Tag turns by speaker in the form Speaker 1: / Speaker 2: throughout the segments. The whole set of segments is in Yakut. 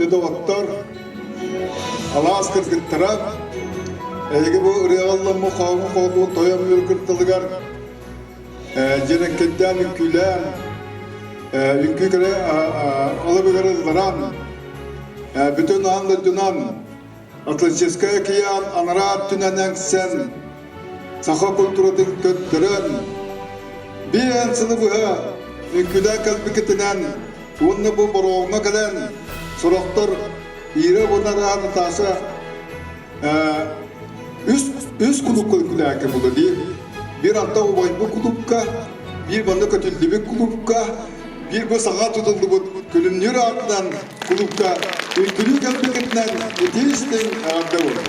Speaker 1: Күндү доҕоттор, алаас кыргыттара, эһиги бу ырыаҕа ылламмыт хоһооҥҥо хоһуллубут тойон үөр кырталыгар дьирэҥкэйдээн үҥкүүлээн, үҥкүү кэрэ алыбыгар ылларан, бүтүн аан дойдунан Атлантическай океан анараа өттүнэн эҥсэн, саха культуратын көрдөрөн, биэн сылы быһа үҥкүүлээн кэлбиккитинэн уонна бу Бороҕоҥҥо кэлэн сорохтор Ира уонна Наташа үс үс кулуупка үҥкүүлээккэ буолла дии. Биир алта убайбыт кулуупка, биир манна көтүллүбүт кулуупка, биир бу саҥа тутуллубут Күлүмнүүр аатынан кулуупка үҥкүүлүү кэлбиккитинэн итии-истиҥ эҕэрдэ буоллун.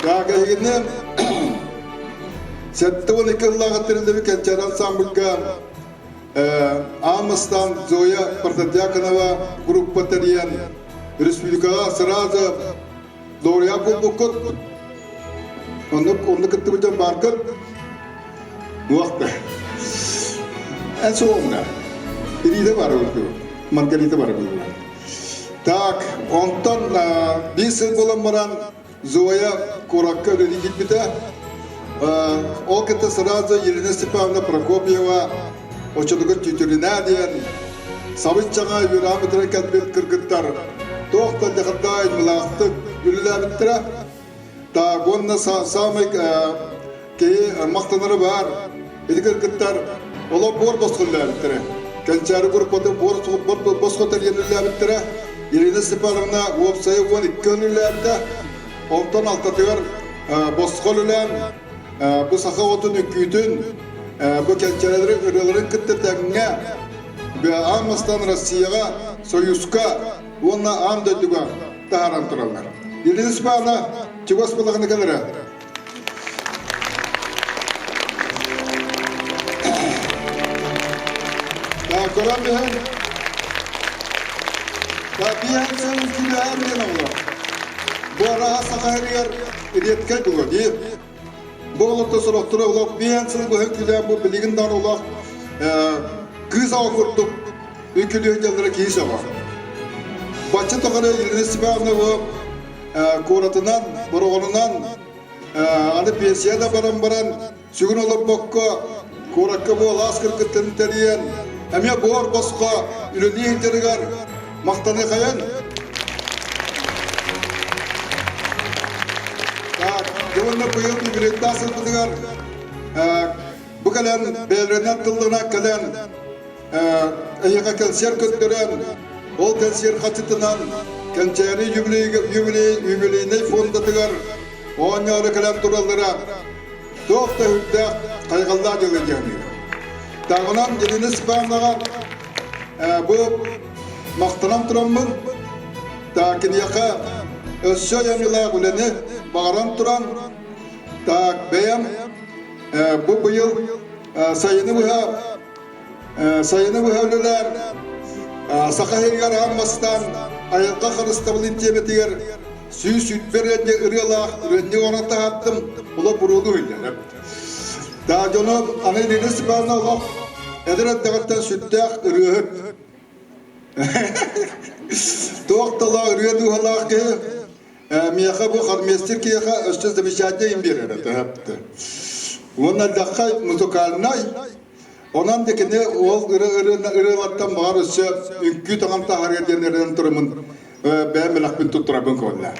Speaker 1: Так, эһигини 72 сыллааҕы тэриллибит Кэнчээри ансаамбылга аан бастаан Зоя Протодьяконова группа тэрийэн республикаҕа сразу лауреат буолбуккут. Оннук оннук кыттыбыт дьон бааргыт. Туох да. Эн суоҕуҥна. Ириида баар буолуо. Маргарита баар буолуо. Так, онтон биир сыл буолан баран Зоя куоракка үлэлии киирбитэ. Ол кытта сразу Елена Степановна Прокопьева оччотугар Тютюрина диэн сабыччаҕа үөрэҕин бүтэрэн кэлбит кыргыттар туох да дьахардаай мылаахтык үлэлээбиттэрэ. Так, уонна саамай киһи махтанара баар. Ити кыргыттар олох буор босхо үлэлээбиттэрэ. Кэнчээри группатын буор босхо тэрийэн үлэлээбиттэрэ. Ирина Степановна уопсайа 12 күн үлэлээбитэ. Онтон алтатыгар босхо үлэлээн бу саха оҕотун үҥкүүтүн бу кэнчээрилэри ырыаларын кытта тэҥҥэ аан бастаан Россияҕа, Союзка уонна аан дойдуга таһааран тураллар. Ирина Степановна чугас буоллаҕына кэлэрэ. Көрөн биһэн, биһэн сыл үҥкүүлэһэн диэн оҕолор. Бу араһа саха сиригэр редкэй буолуо дии. Бу олохто сорохторо олох биһэн сыл быһа үҥкүүлээн бу билигин даҕаны олох кыыс оҕо курдук үҥкүүлүү сылдьаллара киһи сөҕөр. Бачча тухары Елена Степановна бу куоратынан, Бороҕонунан Аны пенсия да баран баран, сүгүн олорбокко, куоракка бу алаас кыргыттарын тэрийэн, эмиэ буор босхо үлэлии сылдьарыгар махтаныахайын. Так, дьэ уонна быйыл юбилейдаах сылбытыгар бу кэлэн бэйэлэринэн тылларынан кэлэн эһиэхэ кэнсиэр көрдөрөн, ол кэнсиэр хачытынан Кэнчээри юбилейнай фондатыгар оонньоору кэлэн тураллара туох да үрдээх хайҕаллаах дьыала диэхниир. Таҕынан Елена Степановнаҕа бу махтанан тураммын, та киниэхэ өссө айымньылаах үлэни баҕаран туран, так бэйэм бу быйыл сайыны быһа Сайыны быһа үлэлээн, Саха сиригэр аан бастаан айылҕа харыстабылын тиэмэтигэр 120 ырыанньа ырыалаах ырыанньык оҥорон таһааттым, олох буруолуу иһиллэр. Да дьону аны Ирина Степановна олох эдэр эрдэҕиттэн сүрдээх ырыаһыт. Туох да ырыа дууһалаах киһи Миэхэ бу хормейстер киһиэхэ өссө замечательный им биэрэр этэ. Уонна элбэххэ музыкальнай Онон да кини ол ырыалартан баҕар өссө үҥкүү таҥан таһаарыа диэн эрэнэн тураммын бэйэм бэлэхпин туттарабын көҕүллээ.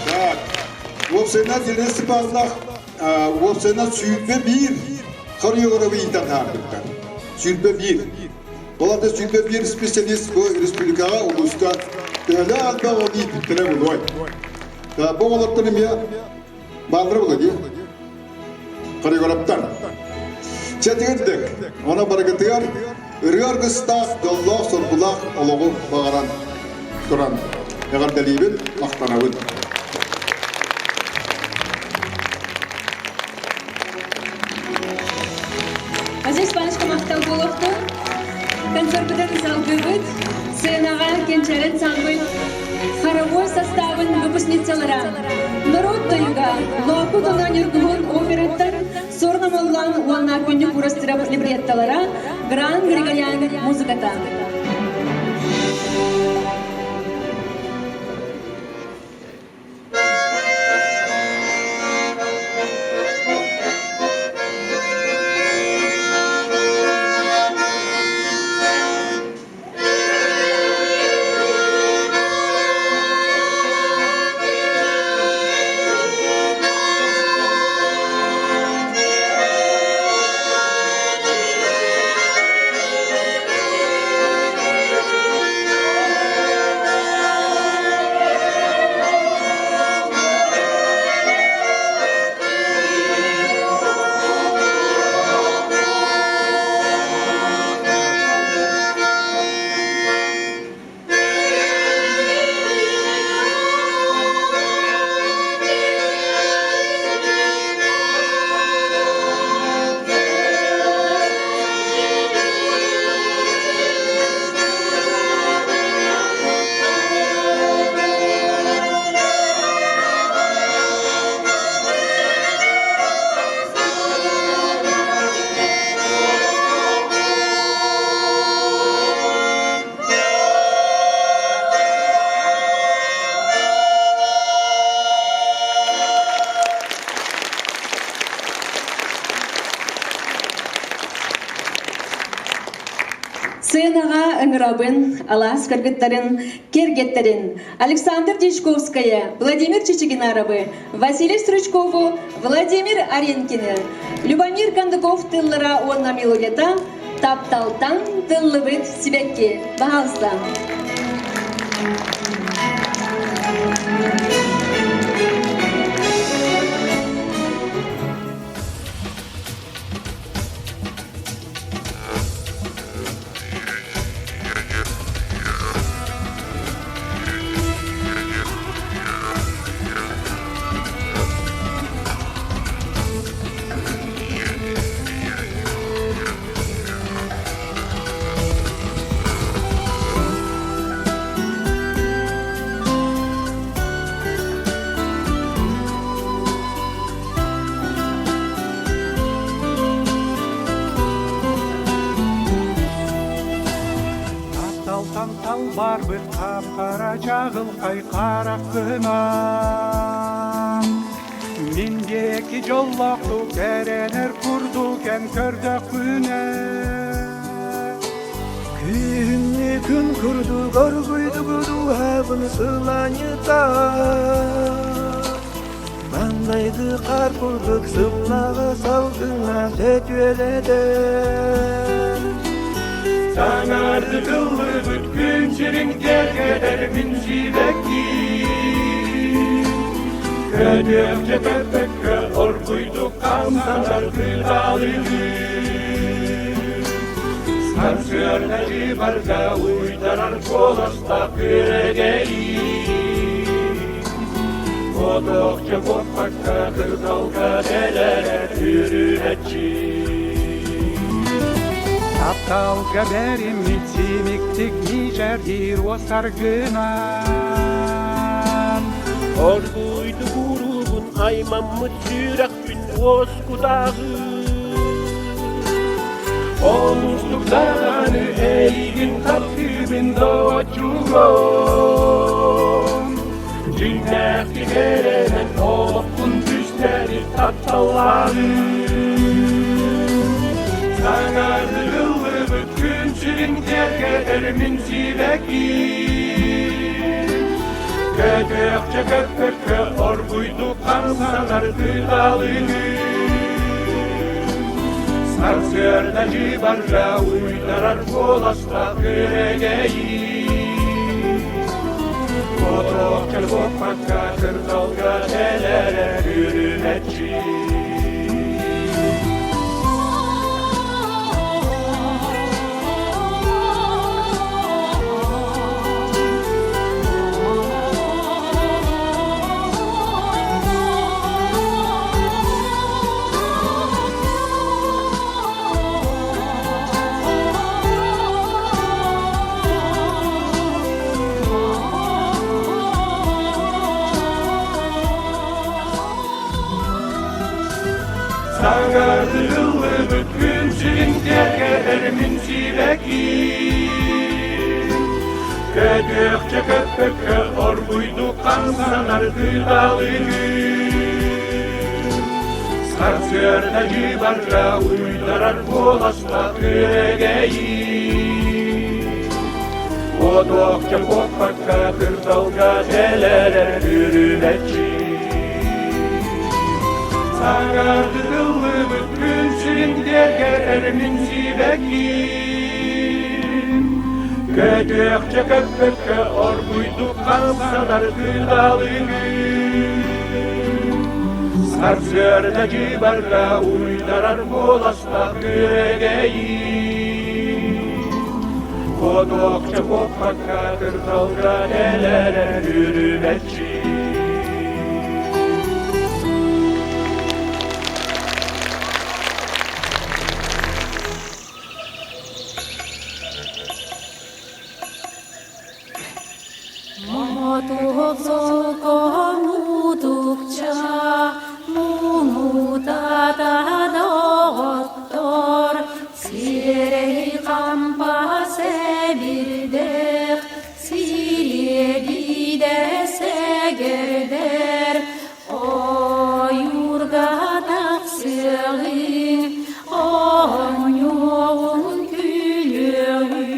Speaker 1: Так, уопсайынан Елена Степановна уопсайынан 21 хореографы иитэн таһаарбыттар. 21. Ол ата 21 специалист бу республикаҕа, улууска төһөлөөх элбэх оҕону ииппиттэрэ буолуой? Бу оҕолортон эмиэ бааллара буолуо дии. Хореографтар. Чэтигирдик, она барыгытыгар ырыа аргыстаах, дьоллоох-соргулаах олоҕу баҕаран туран эҕэрдэлиибин, махтанабын.
Speaker 2: Азиз Ивановичка махтал буолуохтун. Концерпытын салгыыбыт. Сценаҕа кэнчээри. Кэнчээрэн сааммыт хоровой составын выпускницалара норуот тойуга Лоокут уонна Ньургуһун операттан Сорномоллан уонна Күндү Курастырап либретталара Гран Григорян музыката. Сценаҕа ыҥырабын алаас кыргыттарын, кэргэттэрин Александр Дьячковская, Владимир Чичигинаровы, Василий Стручкову, Владимир Аренкины, Любомир Кондуков тыллара уонна мелодията Тапталтан тыллыбыт сибэкки. Баһаалыста.
Speaker 3: Тапталтан талбарбыт хап-хара чаҕылхай хараххынан Мин диэки дьоллоохтук эрэнэр курдук эн көрдөхпүнэ
Speaker 4: Күһүҥҥү күн курдук оргуйдук дууһабын сылаанньытар Маҥнайгы хаар курдук сымнаҕы салгыҥҥа сөтүөлэтэр
Speaker 3: Саҥарды тыллыбыт күн сирин кэргэтэр мин сибэкки Көтүөхчэ көппөккө оргуйдук хамсанар кыталыгы Сарсыарда дьыбарга уйдарар куоластаах күөрэгэйи Хотохчо куоппакка кырдалга тэлэрэ түрүрэччи Тапталга бэриммит симиктик мичэрдиир уосаргынан
Speaker 5: Оргуйду куруубун аймаммыт сүрэхпин уоскутааҕы
Speaker 3: Олустук даҕаны эйигин таптыыбын дооччугун Дьиҥнээхтик эрэнэн олохпун түстэри тапталлаҕын Саҥардыллыбыт күн сирин кэргэтэр мин сибэкки Көтүөхчэ көппөккө оргуйдук хамсанар тыыталыгы Сарсыарда дьыбарга уйдарар куоластаах күөрэгэйи Отоохча куоппакка кырдалга тэлэрэ күрүмэччи Саҥардыллыбыт күн сирин кэргэтэр мин сибэкиим. Көтүөхчэ көппөккө оргуйдук хамсанар кыталыгым. Сарсыарда дьыбарга уйдарар куоласта күөгэйим. Отуохча куоппакка кырдалга тэлэрэр үрүмэччи. Саҥардытыллыбыт күн сирин киэргэтэр мин сибэкиим. Көтүөхчэ көппөккө оргуйдук хамсанар кыталыгым. Сарсыарда дьыбарга уйдарар куоласта күөгэйим. Куотуохча куоппакка кырдалга тэлэрэр үрүмэччи.
Speaker 6: Мотук-мутукча муҥутата доҕоттор, сиэрэй хампа сэбирдэх, сириэдийдэ сэгэрдэр, ойуурга тахсыаҕыҥ, оонньуоҕуҥ, күлүөҕүҥ.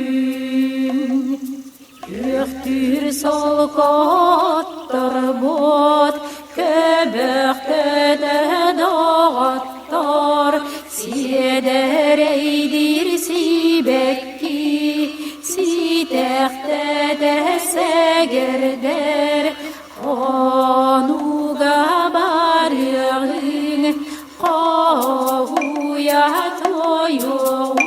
Speaker 6: Күөхтүүр солкотторбут, көбөх көтө доҕоттор, сиэдэрэйдиир сибэкки, ситэхтэтэ сэгэрдэр, хонууга барыаҕыҥ, хоһуйа тойуоҕуҥ.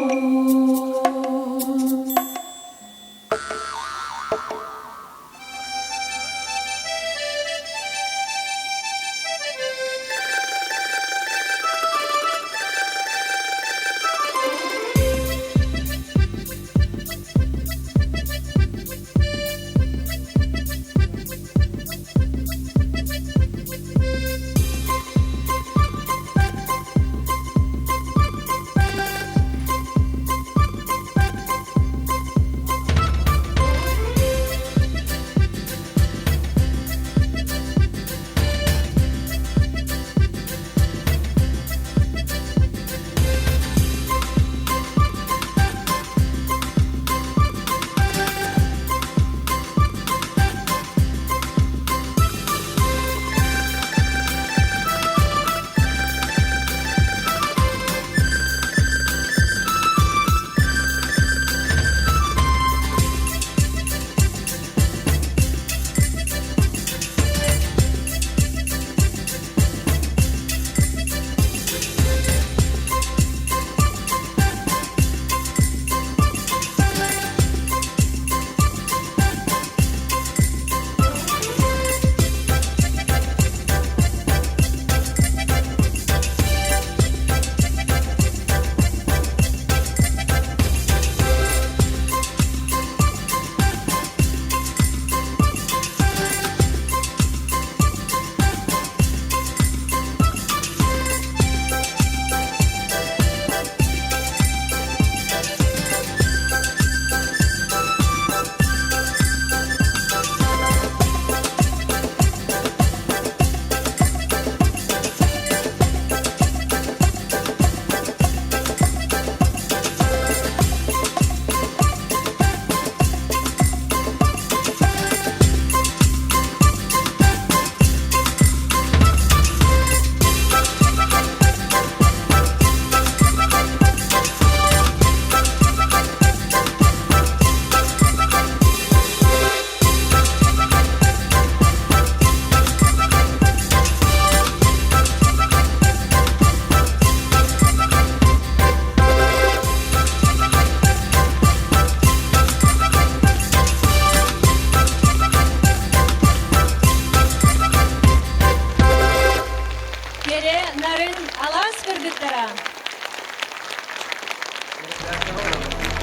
Speaker 2: Кэрэ нарын алаас кыргыттара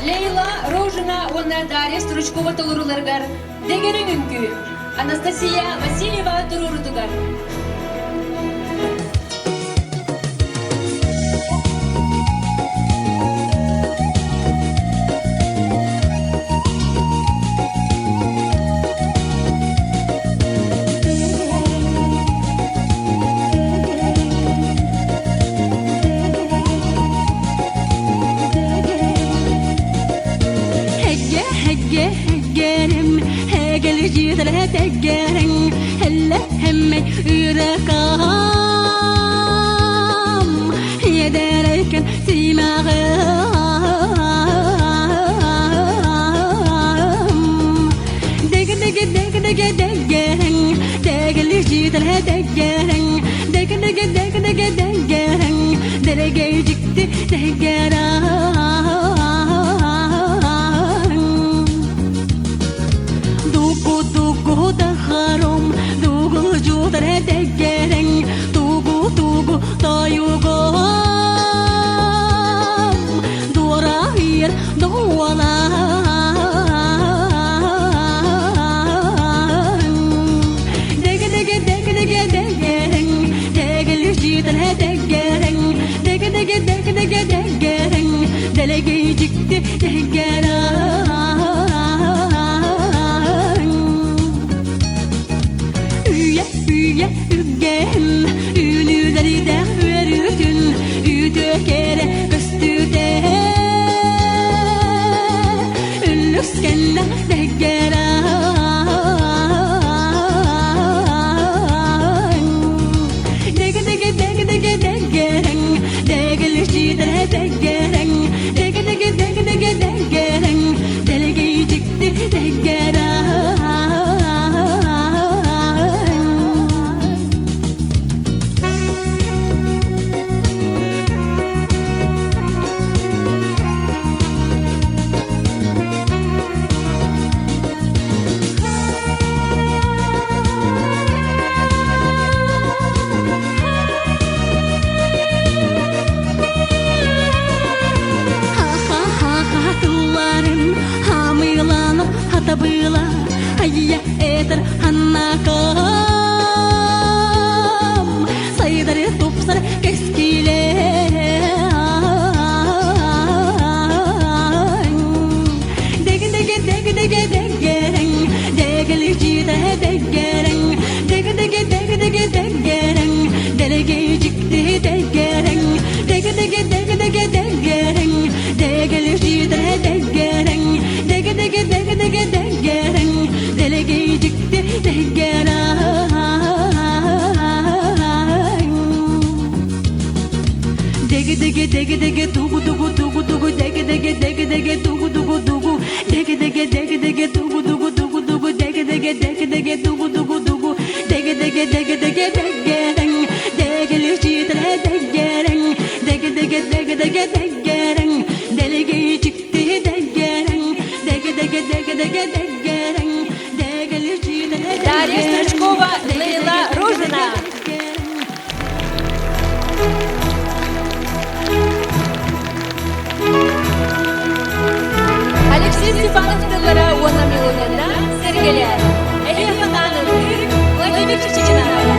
Speaker 2: Лейла Рожина уонна Дарья Стручкова толорууларыгар Дэгэрин үҥкүү Анастасия Васильева туруорутугар.
Speaker 7: ырыкам Едерейкен симагым Деге деге деге деге дегерен Дегели жидер дегерен Деге деге деге деге дегерен Дереге жикти дегерен Дугу дугу дахаром Дугу жудар дегерен Тугу тугу таюгом Дуорайыр дуолан Деге деге деге деге дегерен Дегели жидер дегерен Деге деге деге деге дегерен Делеге жикти дегерен Үйе үйе үгем Үнүлерден өрүтүн Үтөкере көстүтэ Үлүскенне дегерен Деге деге деге деге дегерен Дегели жидер дегерен Деге деге деге деге дегерен Делеге жикти дегерен Ха-ха-ха-ха тылларын хамыйлана хатабыла Айя этер ханнакам Сайдары тупсар кескиле Деге деге деге деге дегерен Дегели жиде дегерен Деге деге деге деге дегерен Делеге жикти дегерен Деге деге деге деге дегерен Дегели жиде дегерен Деге деге деге деге дегерен Делеге жикти дегерен Деге деге деге деге дугу дугу дугу дугу деге деге деге деге дугу дугу дугу деге деге деге деге дугу дугу дугу дугу деге деге деге деге дугу дугу дугу деге деге деге деге дегерен дегели жидер дегерен деге деге деге деге дегерен делеге жикти дегерен деге деге деге деге дегерен дегели жидер
Speaker 2: Дарья Стручкова, Лейла Ружина. Алексей Степанов тыллара уонна мелодията Сергеля. Элия Хатанов, Владимир Чеченаров.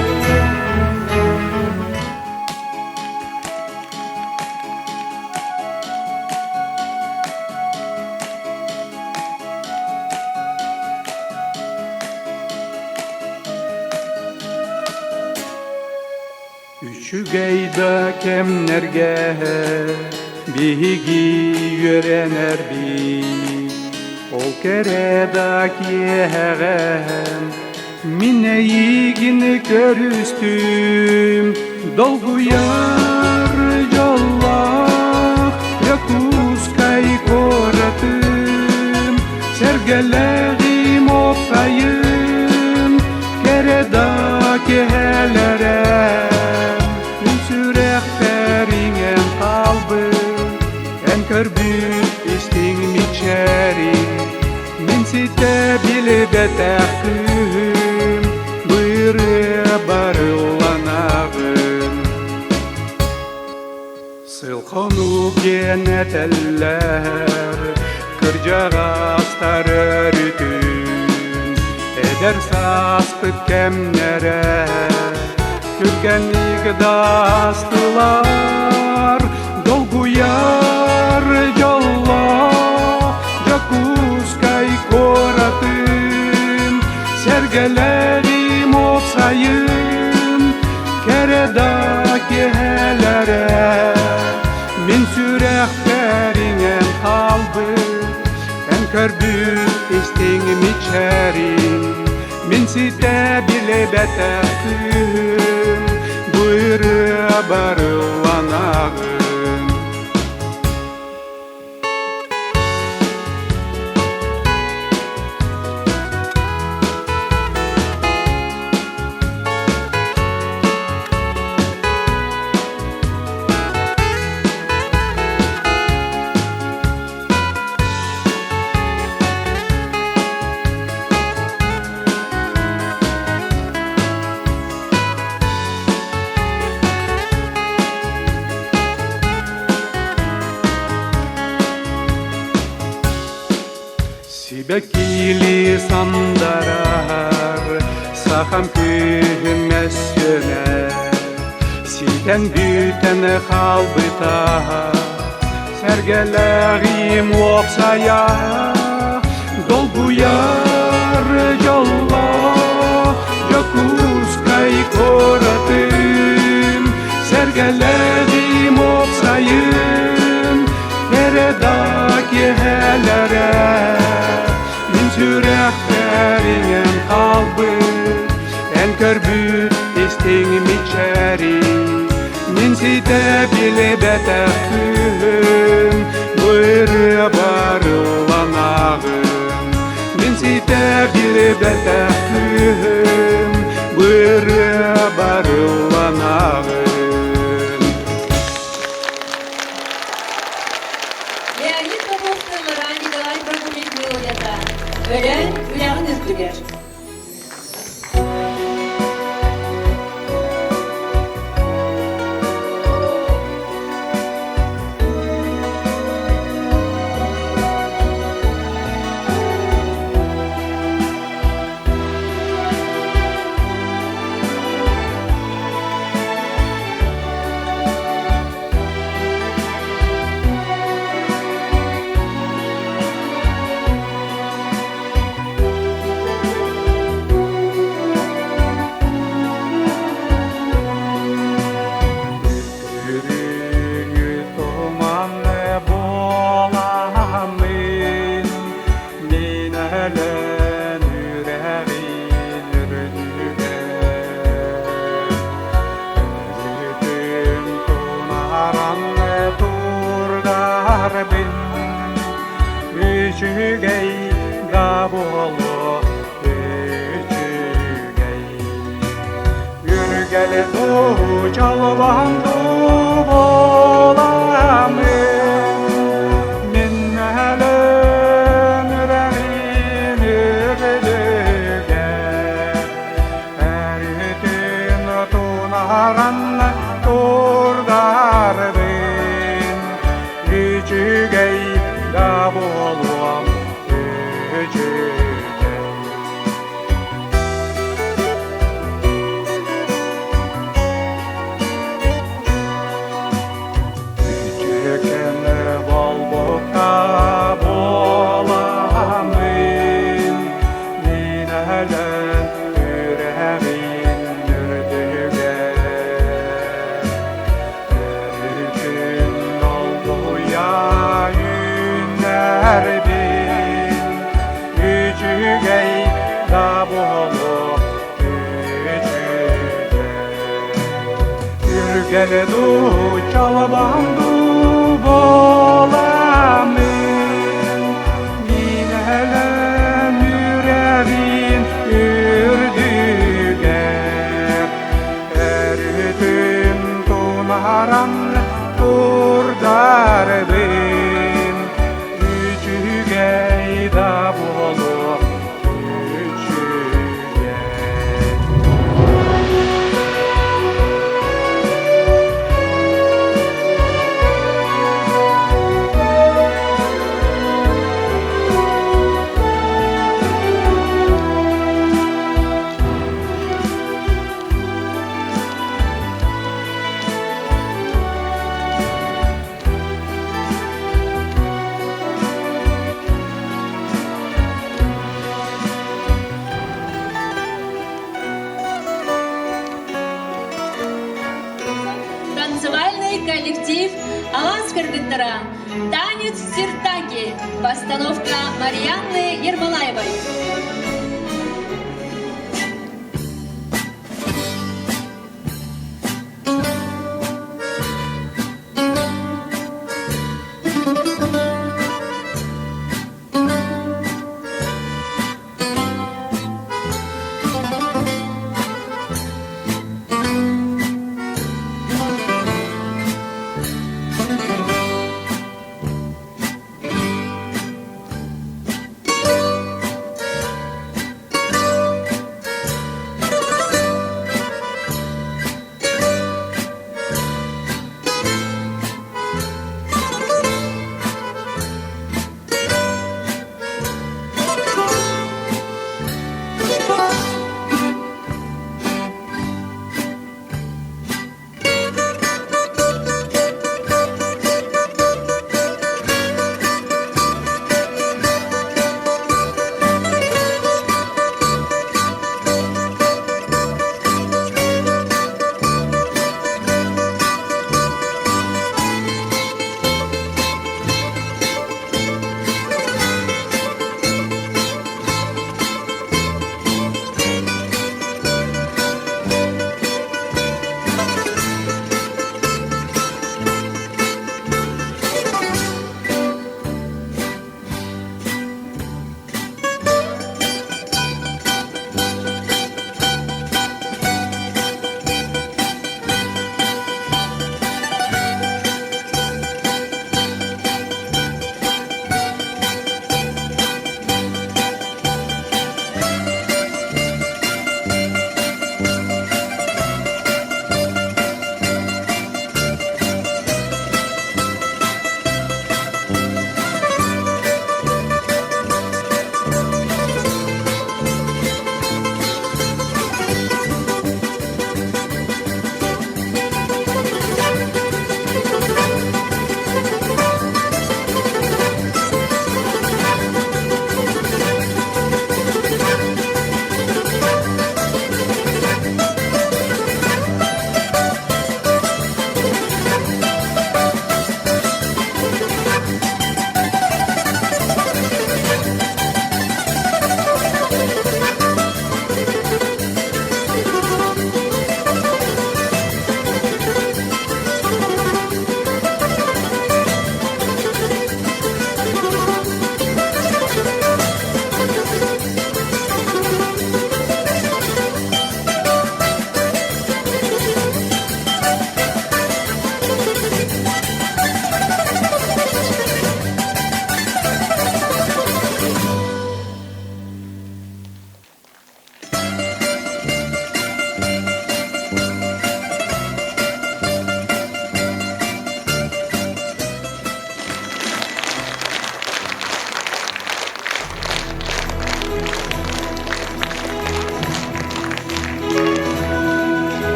Speaker 3: Үчүгэй да кэмнэргэ биһиги үөрэнэрбит Ол кэрэ да киэһэҕэ мин эйигин көрүстүм Долгуйар дьоллоох Якутскай куоратым Сэргэлээҕим уопсайым кэрэ да киэһэлэрэ Мин сүрэхпэр иҥэн хаалбыт Эн көрбүт истиҥ мичээриҥ Мин ситэ билбэтэх кыыһым Бу ырыа барылланаҕын Сыл хонук диэн этэллэр Кырдьаҕастар өрүүтүн Эдэр сааспыт кэмнэрэ Түргэнник да аастылар Долгуйар дьоллоох Дьокуускай куоратым Сэргэлээҕим уопсайым Кэрэ да киэһэлэрэ Мин сүрэхпэр иҥэн хаалбыт Эн көрбүт истиҥ мичээриҥ Мин ситэ билбэтэх кыыһым, бу ырыа барылланаҕын. Сибэккили сандарар, сахам күһүн мөссүөнэ, ситэн бүтэн хаалбыта, сэргэлээҕим уопсайа, долгуйар дьоллоох Дьокуускай куоратым, сэргэлээҕим уопсайым, кэрэ да киэһэлэрэ, мин сүрэхпэр иҥэн хаалбыт, эн көрбүт истиҥ мичээриҥ, мин ситэ билбэтэх кыыһым, бу ырыа барылланаҕын. Мин ситэ билбэтэх кыыһым, бу ырыа барылланаҕын.
Speaker 2: Леонид Попов тыллара Николай Прокопьев мелодията Өлөөн үрэҕин үрдүгэр.
Speaker 3: Үрүҥү туманы буоламмын, мин өлөн үрэҕин үрдүгэр. Өрүтүн тунааран турдарбын, үчүгэй да буолуо үчүгэй. Үргэл дуу, чалбан дуу буоламмын, мин өлөн үрэҕин үрдүгэр. Өрүтүн тунааран турдарбын, үчүгэй да буолуом үчүгэй. Үтүөкэн болбукта буоламмын, мин өлөн үрэҕин үрдүгэр. Өрүтүн долгуйа үүнэрбин, үчүгэй да буолуо үчүгэй. Үргэл дуу, чалбан дуу буоламмын, мин өлөн үрэҕин үрдүгэр. Өрүтүн тунааран турдарбын, үчүгэй да буолуо үчүгэй.
Speaker 2: Танцевальный коллектив «Алас кыргыттара», «Танец Сиртаки», постановка Марьянны Ермолаевой.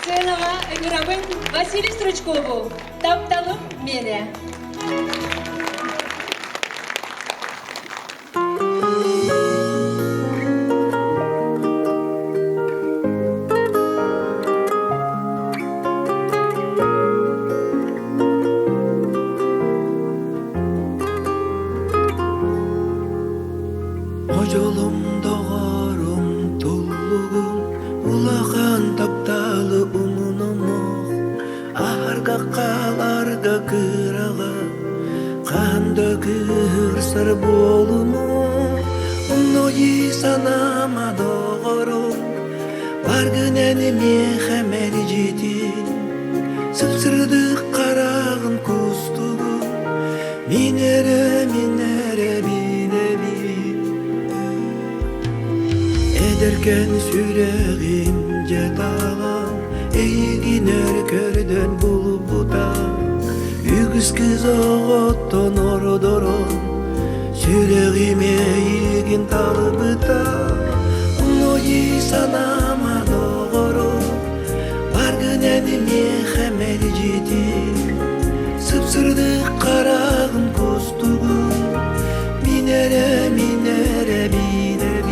Speaker 2: Сценаҕа ыҥырабын Василий Стручкову, тапталым миэнэ.
Speaker 4: Одьолум доҕорум туллугум улахан тапталы умунумух аһарга хааларга кыраҕа хаһан да кыыһырсар буолуму умнуйи санаама доҕорум баргын эн миэхэ мэлдьитин сып-сырдык хараҕын кустугун мин эрэ мин эрэ билэбин Эдэркэн сүрэҕим дьэ таҕан эйигин өр көрдөн булбута үгүс кыз оҕоттон ордорон сүрэҕим эйигин талбыта Умнуйи санаама доҕорум баргын эн миэхэ мэлдьитин сып-сырдык хараҕын кустугун мин эрэ мин эрэ билэбин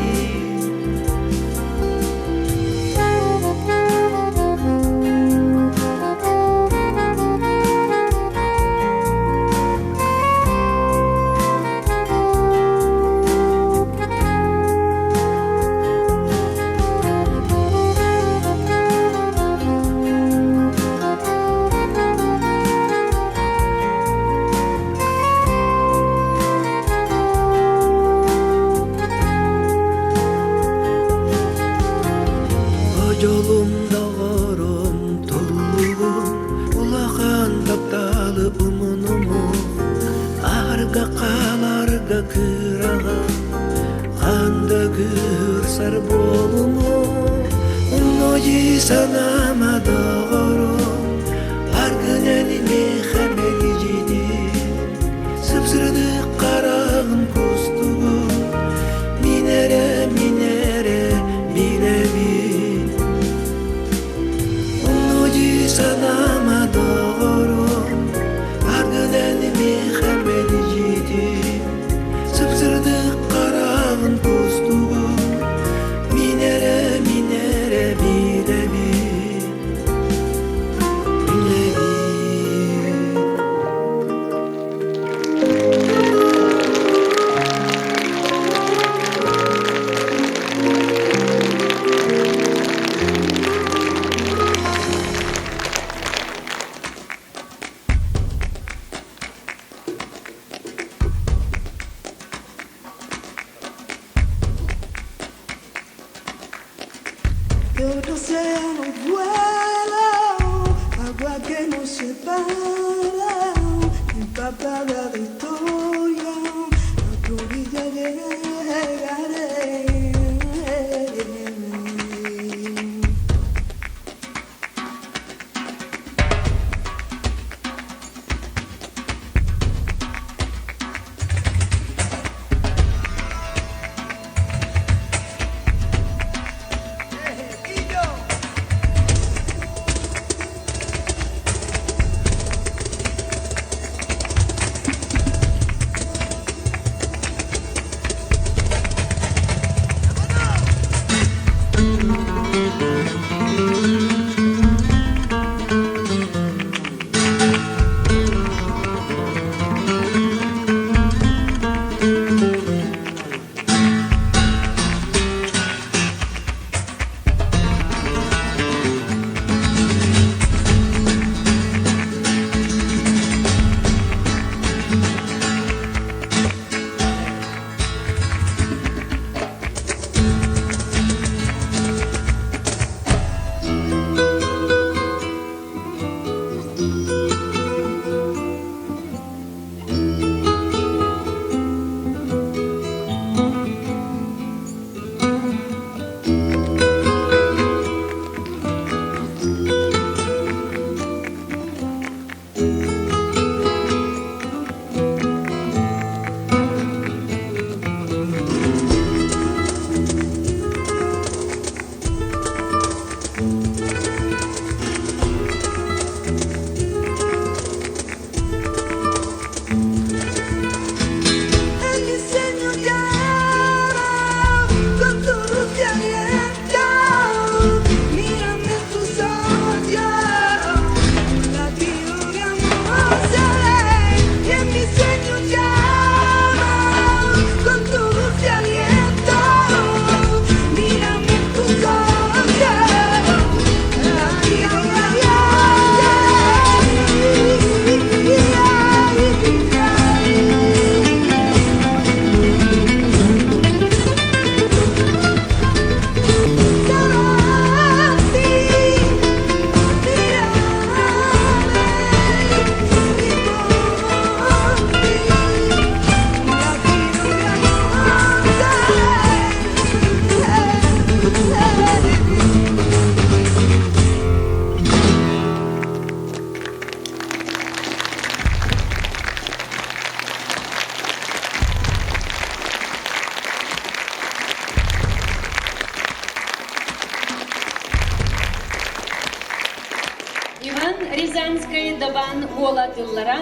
Speaker 2: Иван Рязанскай Дабаан уола тыллара,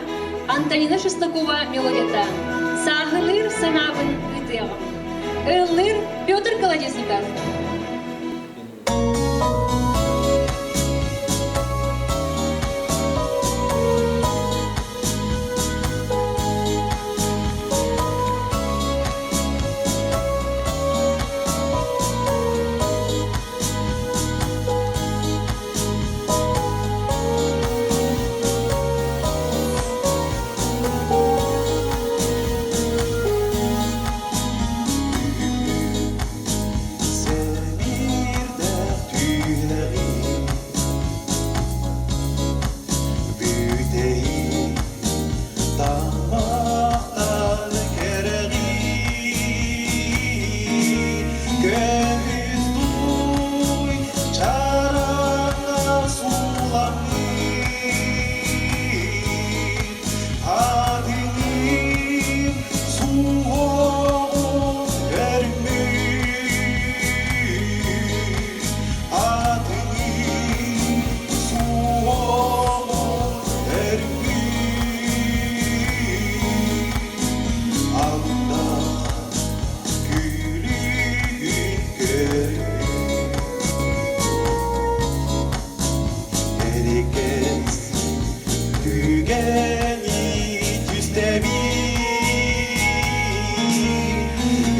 Speaker 2: Антонина Шестакова мелодията «Сааһылыыр санаабын ыытыаҕым». Ыллыыр Петр Колодезников.
Speaker 4: Сэбиирдэх түһэҕин Бүтэйи таммахтан кэрэҕин Көмүс туй чараҥҥа сууламмыт Хатыҥым суоҕун өрмүт Атыҥым суоҕун өрмүт Андах күлүгүн көрүҥ Эрикэс түгэни түстэбин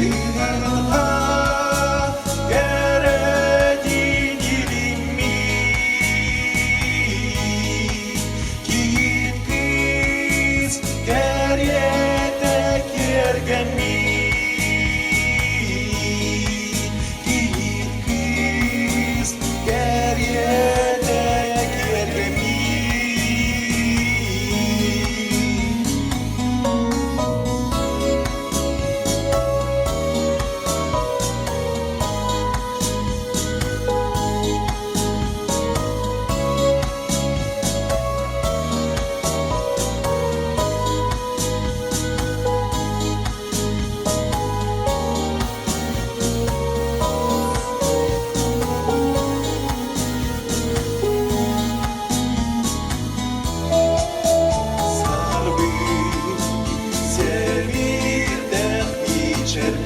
Speaker 4: Ыҥырҕа кэрэтин илиммит Кийиит кыыс кэриэтэ киэргэммит Кийиит кыыс кэриэтэ киэргэммит Сарбыт сэбирдэх мичэрбит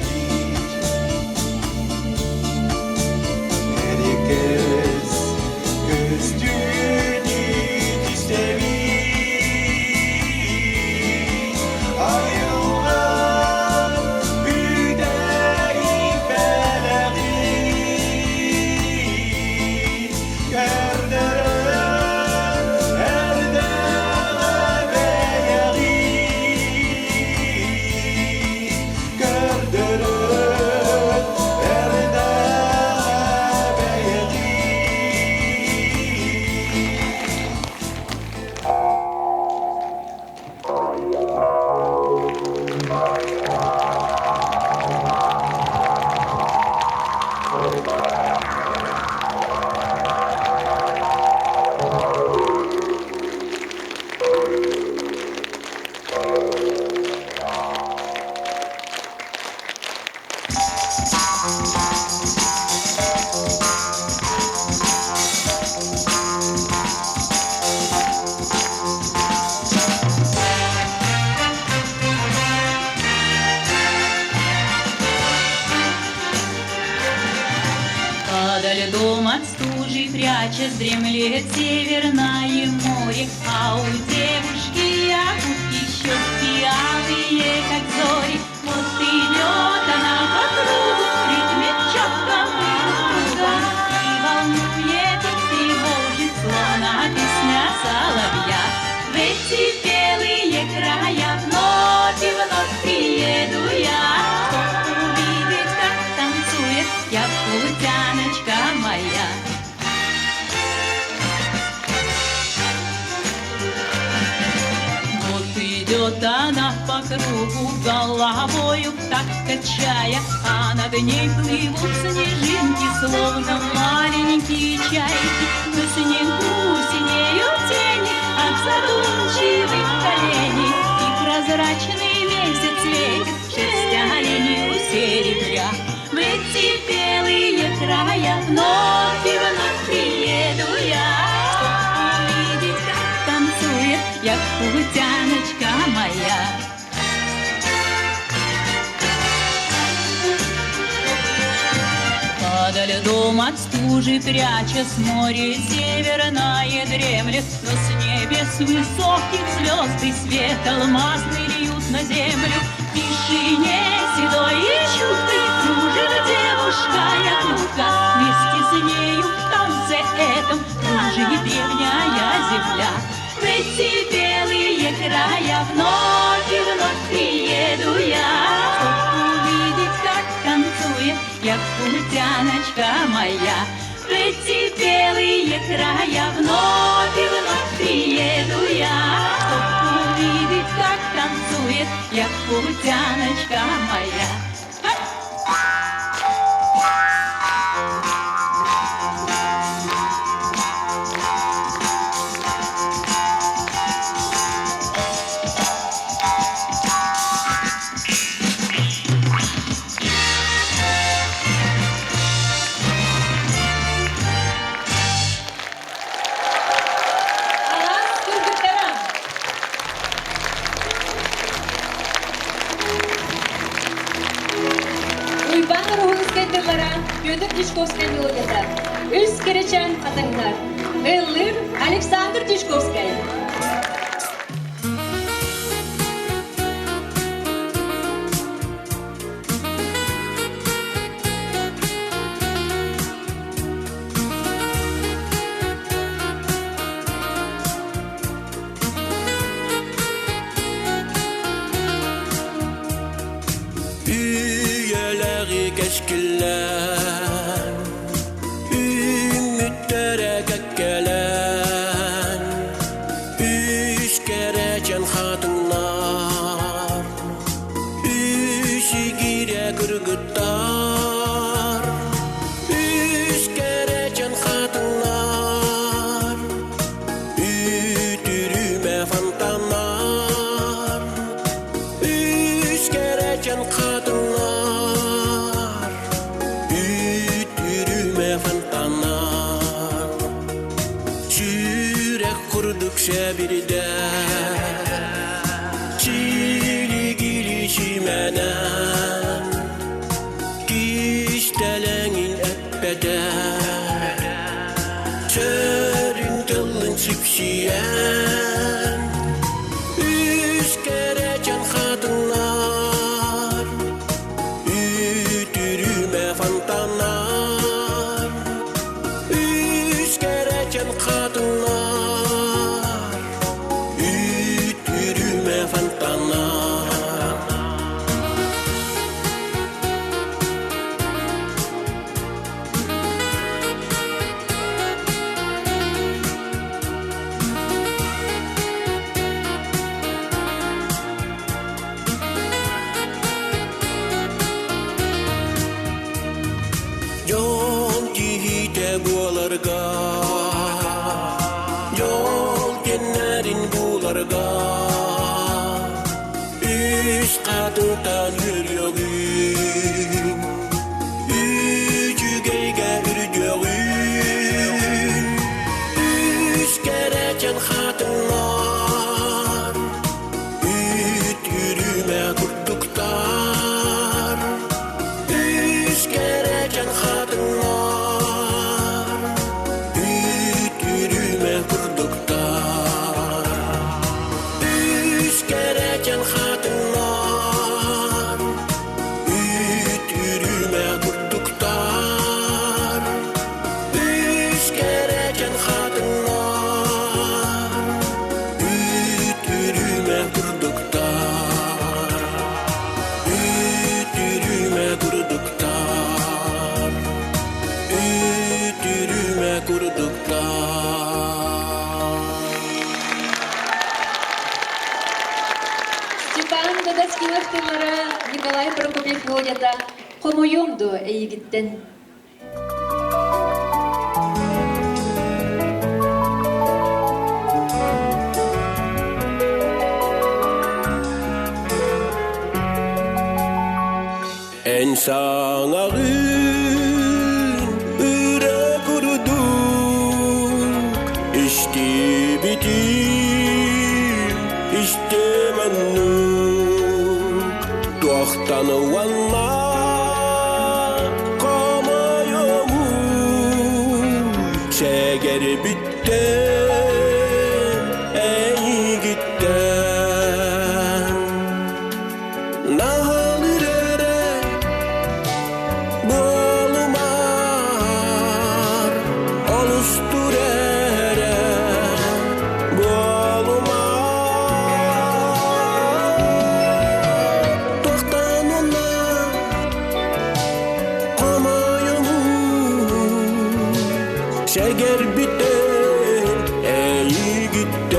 Speaker 4: Эрикэс көстүүнү түстэбит Айылҕа бүтэйик бэлэҕин Көрдөрөн эрдэҕэ бэйэҕин Көрдөрөн эрдэҕэ бэйэҕин.
Speaker 7: Подо льдом от стужи прячась дремлет северное море, А у девушки якутки щеки алые, как зори. Вот идет она по кругу, в ритме четком и упругом, И волнует и тревожит, словно песня соловья. В эти белые края вновь и вновь приеду я, Чтоб увидеть, как танцует якутяночка моя. Вот идет она по кругу, головою так качая, А над ней плывут снежинки, словно маленькие чайки. На снегу синеют тени от задумчивых оленей, И прозрачный месяц светит шерсть оленью серебря. В эти белые края вновь и вновь приеду я, Чтоб увидеть Якутяночка моя. Подо льдом от стужи прячась море северное дремлет, но с небес высоких звезды свет алмазный льют на землю. В тишине седой и чуткой кружит девушка якутка, вместе с нею в танце этом кружит древняя земля. В эти белые края вновь и вновь приеду я, чтоб увидеть, как танцует якутяночка моя. В эти белые края вновь и вновь приеду я, чтоб увидеть, как танцует якутяночка моя.
Speaker 2: Алаас кыргыттара. Уйбаан Ороһуунускай тыллара, Петр Дьячковскай мелодията. Үс кэрэчээн хатыҥнар. Ыллыыр Александр Дьячковскай.
Speaker 4: Үйэлэҕи кэскиллээн, үүммүттэрэ кэккэлээн, үс кэрэчэн хатыҥнар, үс игирэ кыргыттар, үс кэрэчэн хатыҥнар, үтүрүмэ фонтаннар, үс кэрэчэн хатыҥнар, үтүрүмэ фонтаннар, сүрэх курдук сэбирдэ, чилигили симэнэн, кистэлэҥин эппэтэ, сөрүн тылын сипсийэн, үс кэрэчэн хатыҥнар, үтүрүмэ фонтаннар, үс кэрэчэн хатыҥнар, үтүрүмэ фонтаннар. Дьон киһитэ буоларга, дьол кэннэрин буларга, үс хатыҥтан үөрүөҕүм, үчүгэйгэ үрдүөҕүм, үс кэрэчэн хатыҥнар, үтүрүмэ курдуктар, үс кэрэчэн хатыҥнар, үтүрүмэ курдуктар, үс кэрэчэн хатыҥнар, үтүрүмэ курдуктар, үс кэрэчэн хатыҥнар, үтүрүмэ курдуктар, үтүрүмэ курдуктар, үтүрүмэ курдуктар.
Speaker 2: Степан Дадаскинов тыллара, Николай Прокопьев мелодията Хомойуом дуо эйигиттэн.
Speaker 4: Эн саҥаҕын өрө курдук истибитим.
Speaker 5: Истэмэннүк туохтан уонна хомойомуй Сэгэрбиттэн эйигиттэн Наһалыр эрэ буолумар олус эрэ буолумар Туохтан уонна хомойомуй Сэгэрбиттэн эйигиттэн.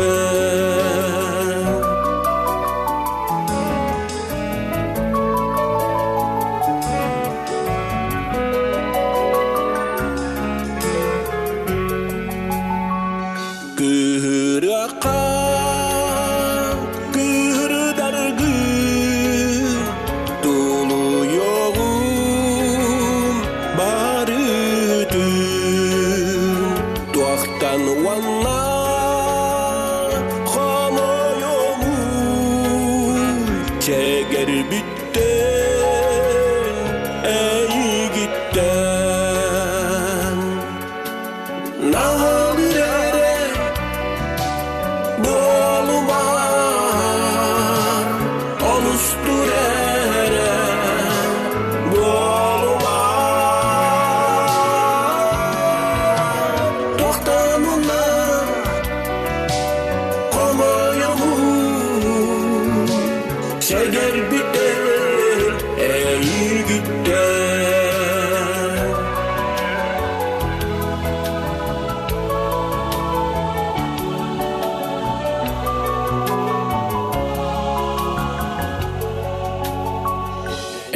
Speaker 5: Кыырыахха кыырдаргы тулуйуоҕум барытын туохтан уонна хомойомуй Чэгэрбиттэн эйигиттэн Наһалыр эрэ буолумар олустур эрэ буолумар Туохтан уонна хомойомуй Сэгэрбиттэн эйигиттэн.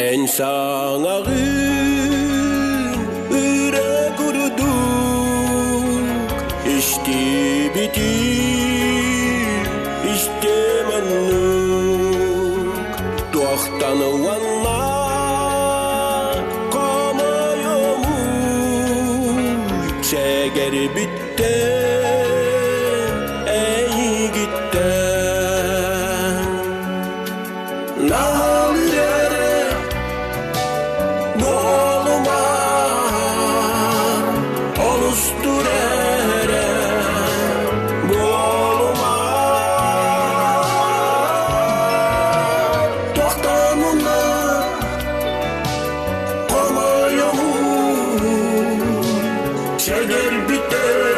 Speaker 5: Эн саҥаҕын өрө курдук истибитим, истим оннук туохтан уонна хомойомуй Сэгэрбиттэн эйигиттэн Наһалыр эрэ буолумар олустур эрэ буолумар Туохтан уонна хомойомуй Сэгэрбиттэн.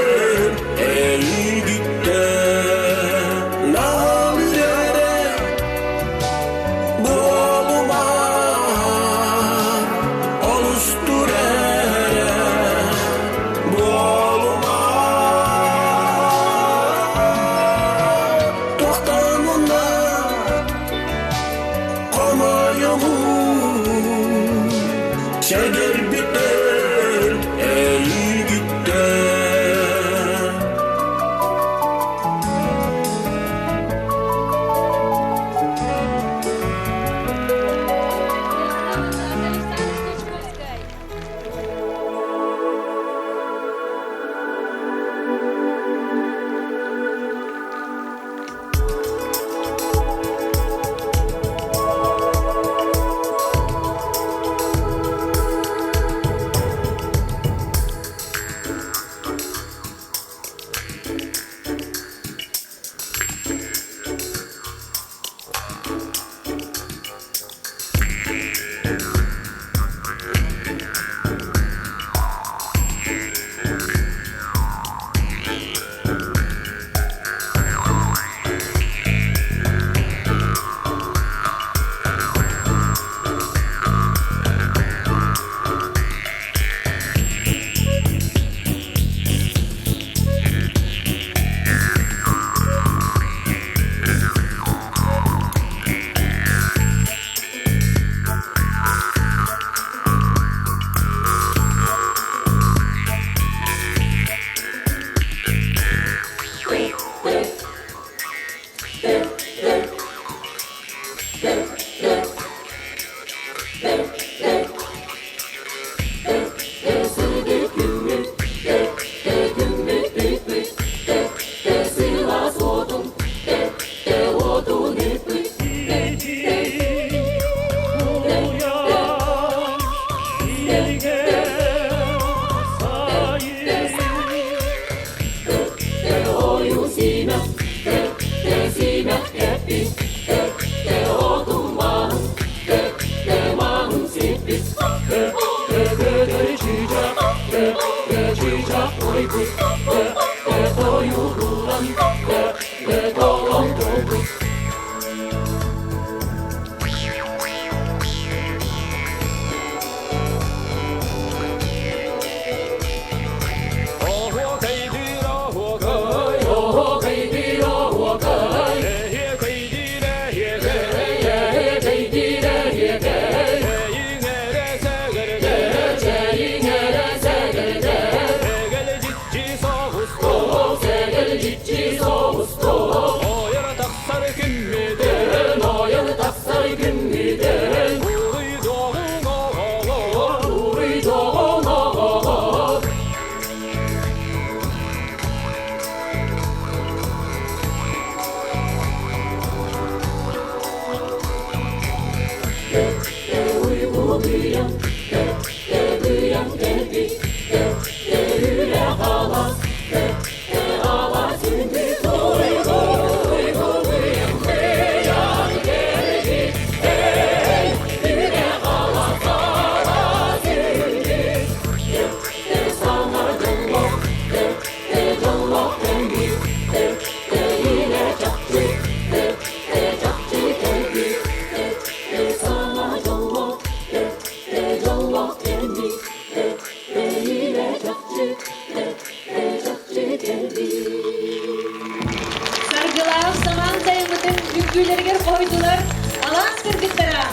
Speaker 2: Саргылаах самаан сайыммытын үҥкүүлэригэр хоһуйдулар алаас кыргыттара.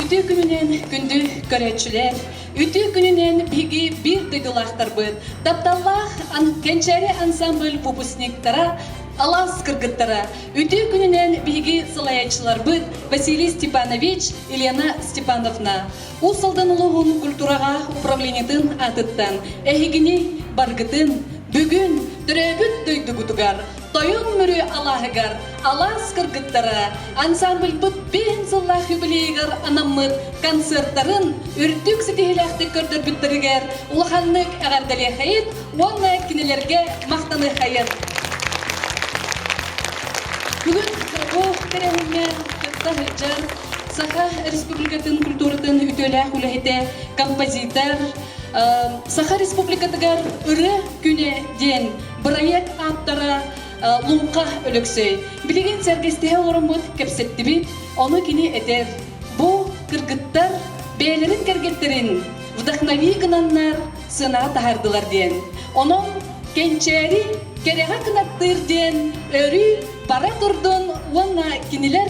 Speaker 2: Үтүө күнүнэн күндү көрөөччүлэр, үтүө күнүнэн биһиги биир дойдулаахтарбыт, тапталлаах Кэнчээри ансамбль выпускниктара, алаас кыргыттара, үтүө күнүнэн биһиги салайааччыларбыт Василий Степанович, Елена Степановна, Уус Алдан улууһун культураҕа управлениетын аатыттан эһигини баргытын бүгүн төрөөбүт дойдугутугар Тойон Мүрү алааһыгар алаас кыргыттара ансамбльбыт биэһин сыллаах юбилейыгар анаммыт концертарын үрдүк ситиһиилээхтик көрдөрбүттэригэр улаханнык эҕэрдэлиэхэйит уонна кинилэргэ махтаныахайын. Бүгүн бу тэрээһиҥҥэ кытта сылдьар. Саха Республикатын культуратын үтүөлээх үлэһитэ, композитор, Саха Республикатыгар ырыа күнэ диэн бырайыак ааптара Луҥха Өлөксөй. Билигин сэргэстэһэ олороммут кэпсэттибит, ону кини этэр. Бу кыргыттар бэйэлэрин кэргэттэрин вдохнови гынаннар сыанаҕа таһаардылар диэн. Онон кэнчээри кэрэҕэ кынаттыыр диэн өрүү бара турдун уонна кинилэр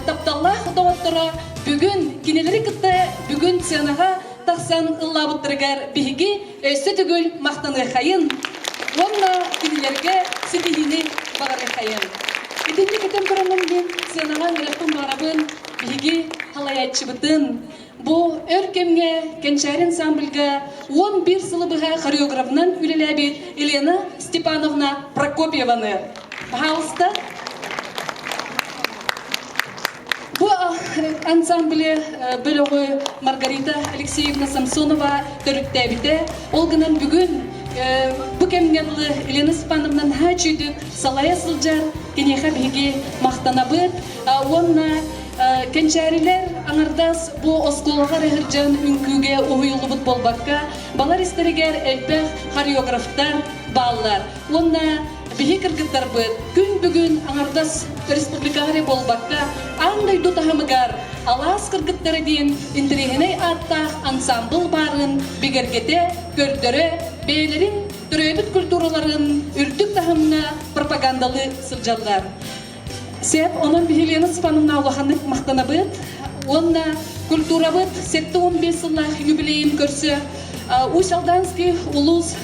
Speaker 2: тапталлаах доҕотторо бүгүн кинилэри кытта бүгүн сыанаҕа тахсан ыллаабыттарыгар биһиги өссө төгүл махтаныаххайын уонна кинилэргэ ситиһиини баҕарыаххайын. Итинник этэн тураммын мин сыанаҕа ыҥырыахпын баҕарабын биһиги халайааччыбытын Бу өр кэмҥэ Кэнчээри ансамбльга 11 сылы быһа хореографынан үлэлээбит Елена Степановна Прокопьеваны. Пожалуйста. Бу ансамблы бөлөҕү Маргарита Алексеевна Самсонова төрүттээбитэ. Ол гынан бүгүн бу кэмҥэ дылы Елена Степановна наһаа үчүгүйдүк салайа сылдьар. Киниэхэ биһиги махтанабыт уонна Кэнчээрилэр аҥардас бу оскуолаҕа эрэ сылдьан үҥкүүгэ уһуйуллубут буолбакка, балар истэригэр элбэх хореографтар бааллар. Уонна биһи кыргыттарбыт күн бүгүн аҥардас республикаҕа эрэ буолбакка, аан дойду таһымыгар Алаас кыргыттара диэн интэриэһинэй ааттаах ансаамбыл баарын бигэргэтэ, көрдөрө, бэйэлэрин төрөөбүт культураларын үрдүк таһымҥа пропагандалыы сылдьаллар. Сөп, онон биһи Лена Степановна улаханнык махтанабыт уонна культурабыт 75 сыллаах юбилейын көрсө Усть-Алданский улуус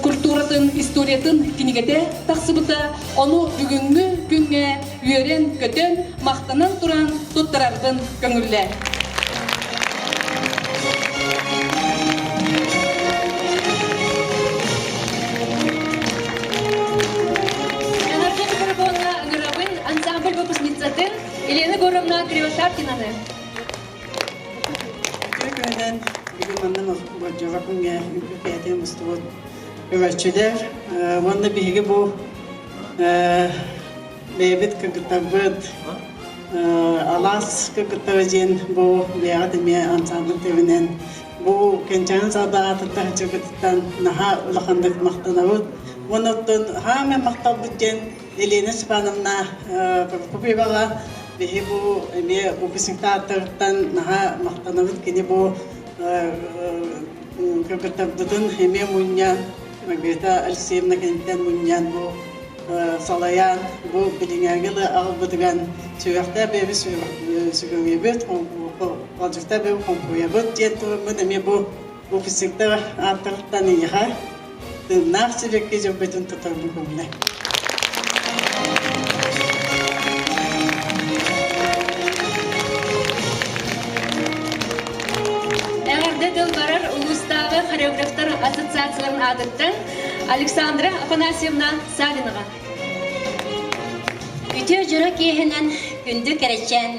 Speaker 2: культуратын историятын кинигэтэ тахсыбыта. Ону бүгүҥҥү күҥҥэ үөрэн-көтөн, махтанан туран туттарарбын көҥүллээ.
Speaker 8: Эҕэрдэ микрофонна ыҥырабын ансамбль выпускницатын Елена Егоровна Кривошапкинаны.
Speaker 9: Үтүө күнүнэн бүгүн манна болдьоҕо күҥҥэ үҥкүү кээтин мустубут көрөөччүлэр уонна биһиги бу бэйэбит кыргыттарбыт Алаас кыргыттара диэн бу бэйэҕит эмиэ ансамбль тэбинэн бу Кэнчээн саада аатыттан сылдьыбытыттан наһаа улаханнык махтанабыт. Уонна оттон хаамай махталбыт диэн Елена Степановна Прокопьеваҕа биһи бу эмиэ выпускниктааттарыттан наһаа махтанабыт. Кини бу кыргыттарбытын эмиэ мунньан Маргарита Алексеевна кэнниттэн мунньан бу салайан бу билиҥээҥи аҕалбытыгар сүрэхтээх бэйэбит сүгүрүйэбит, холдьуктаах бэйэбит хоҥкуйабыт диэн тураммын эмиэ бу выпускниктар ааттарыттан эйиэхэ тыыннаах сибэкки дьөрбөтүн тутарбын көҥүлэ.
Speaker 8: Эҕэрдэ тыл барар улуустааҕы хореографтар ассоциацияларын аатыттан Александра Афанасьевна Савинова.
Speaker 10: Үтүө дьоро киэһэнэн күндү кэрэчээн,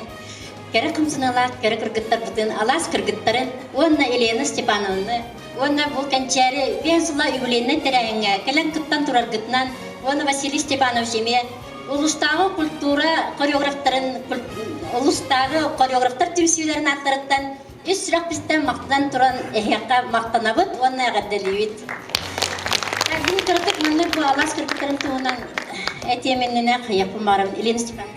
Speaker 10: кэрэ хамсаныылаах кэрэ кыргыттарбытын, алаас кыргыттарын уонна Елена Степановны уонна бу кэнчээри биэн сыла юбилейнай тэрээһиҥҥэ кэлэн кыттан тураргытынан уонна Василий Степанович эмиэ улуустааҕы культура хореографтарын улуустааҕы хореографтар түмсүүлэрин ааттарыттан Ис сүрэхпиттэн махтанан туран эһиэхэ махтанабыт уонна эҕэрдэлиибит. Мин кыратык маннык бу алаас кыргыттарын туһунан этиэм иннинэ хайыахпын баҕарабын Елена Степановна.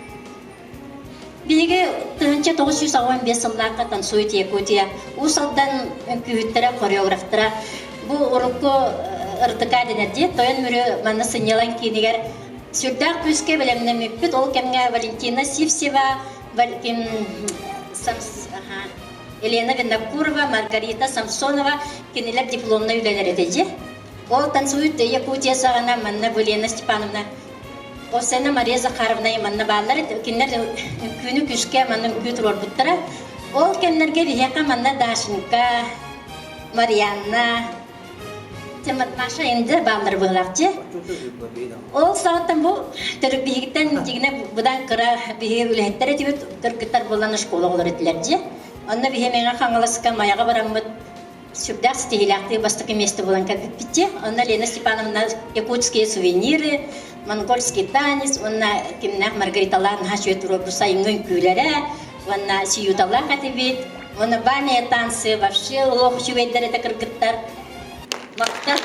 Speaker 10: Биһиги 1985 сыллаахха «Танцует Якутия» Уус Алдан үҥкүүһүттэрэ, хореографтара бу урукку РТК дэнэр дии, Тойон Мүрү манна сынньалаҥ киинигэр сүрдээх күүскэ бэлэмнэммиппит. Ол кэмҥэ Валентина Сивцева, Елена Винокурова, Маргарита Самсонова кинилэр дипломнай үлэлэрэ этэ дьэ. Ол танцует Якутия саҕана манна Елена Степановна Осена Мария Захаровна манна бааллар кинилэр үҥкүүнү күүскэ манна үҥкүү туруорбуттара. Ол кэмнэргэ биһиэхэ манна Дашенька, Марианна, Маша инде бааллар быһылаах дьэ. Ол саҕаттан бу төрүт биһигиттэн дьигинэ быдан кыра биһиги үлэһиттэр этибит кыргыттар буолан школа оҕолор этилэр дьэ. Онно биһи Мэҥэ Хаҥаласка Майаҕа бараммыт сүрдээх ситиһиилээхтик бастакы миэстэ буолан кэлбиппит дьэ. Онно Лена Степановна якутские сувениры, монгольский танец уонна кимнээх Маргариталаах наһаа үчүгэй туруорбут сайыҥҥы үҥкүүлэрэ. Уонна сиюталаах этибит. Уонна бальные танцы вообще олох үчүгэйдэр этэ кыргыттар. Махтал.